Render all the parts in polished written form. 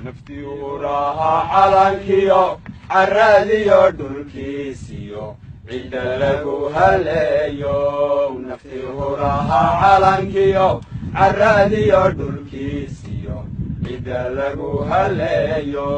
Naftii huraha calankiyo caradiyo dhulkiisiyo cidda lagu haleeyo. Naftii huraha calankiyo caradiyo dhulkiisiyo cidda lagu haleeyo.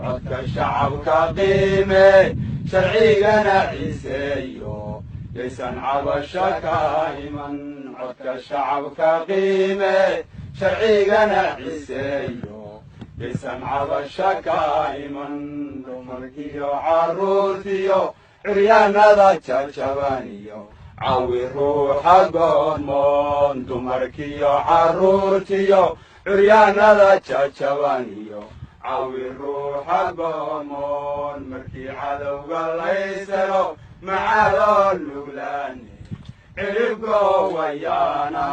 Codka shacabka qiime, sharcigana ciiseeyo, yaysan cabasho ka iman. Codka shacabka qiime, sharcigana ciiseeyo, yaysan cabasho ka iman. Dumarkiyo carruurtiyo curyaanada jajabaniyo cawi ruuxa goodmoon. Dumarkiyo carruurtiyo curyaanada jajabaniyo cawi ruuxa goodmoon. Markii cadowga layselo macaloo nuglaane ciribgo wayaana.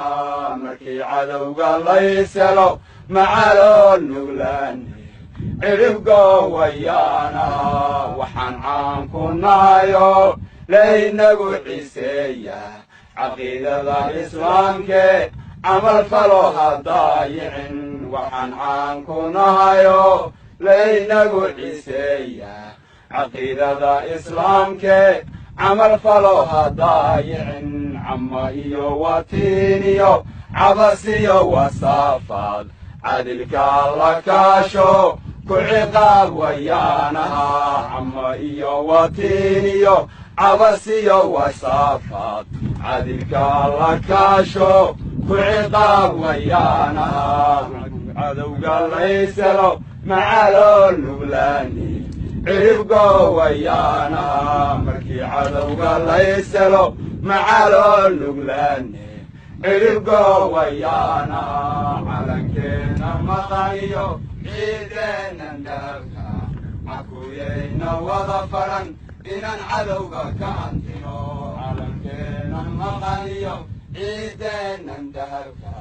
Markii cadowga layselo macaloo nuglaane ciribgo wayaana. Waxaan caan ku nahayo laynagu ciseeya caqiidada islaamke, camal falo hadaayicin. Waxaan caan ku nahayo laynagu ciseeya caqiidada islaamke, camal falo hadaayicin. Cama iyo watiiniyo cabasiyo wasaafaad, cadilka la kaasho ku ciqaab wayaanaha. Cama iyo watiiniyo cabasiyo wasaafaad, cadilka la kaasho ku ciqaab wayaanaha. Cadowga layselo macaloo nuglaani ciribgo wayaanaha. Markii cadowga layselo macaloo nuglaani ciribgo wayaanaha. Calankeena maqaniyo ciideennan dahabka cakuyayna wada faran inaan cadowga ka hantino. Calankeena maqaniyo ciideennan dahabka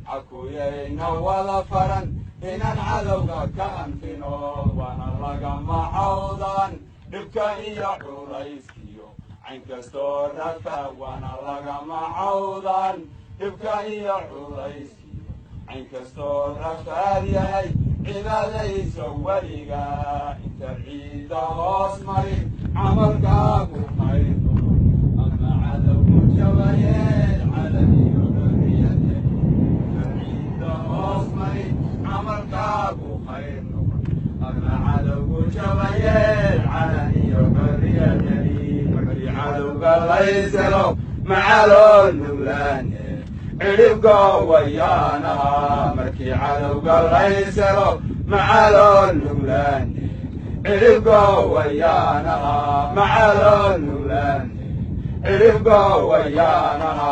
cakuyayna wada faran inaan cadowga ka hantino. Waana lagama cawdan dhibka iyo culayskiyo cayn kastoo rafa. Waana lagama cawdan dhibka iyo culayskiyo cayn kastoo rafaad yahay. Cibaadayso weliga inta ciidda hoos mari, camalkaagu qaydo ama cadowgu jabayeen calamiyo xorriyade. Inta ciidda hoos mari, camalkaagu khayr noqon ama cadowgu jabayeen calamiyo xorriyadani. Markii cadowga layselo macaloo nuglaane cidhibgo wayaanaha. Markii cadowga layselo macaloo nuglaane cidhibgo wayaanaha. Macaloo nuglaane cidhibgo wayaanaha.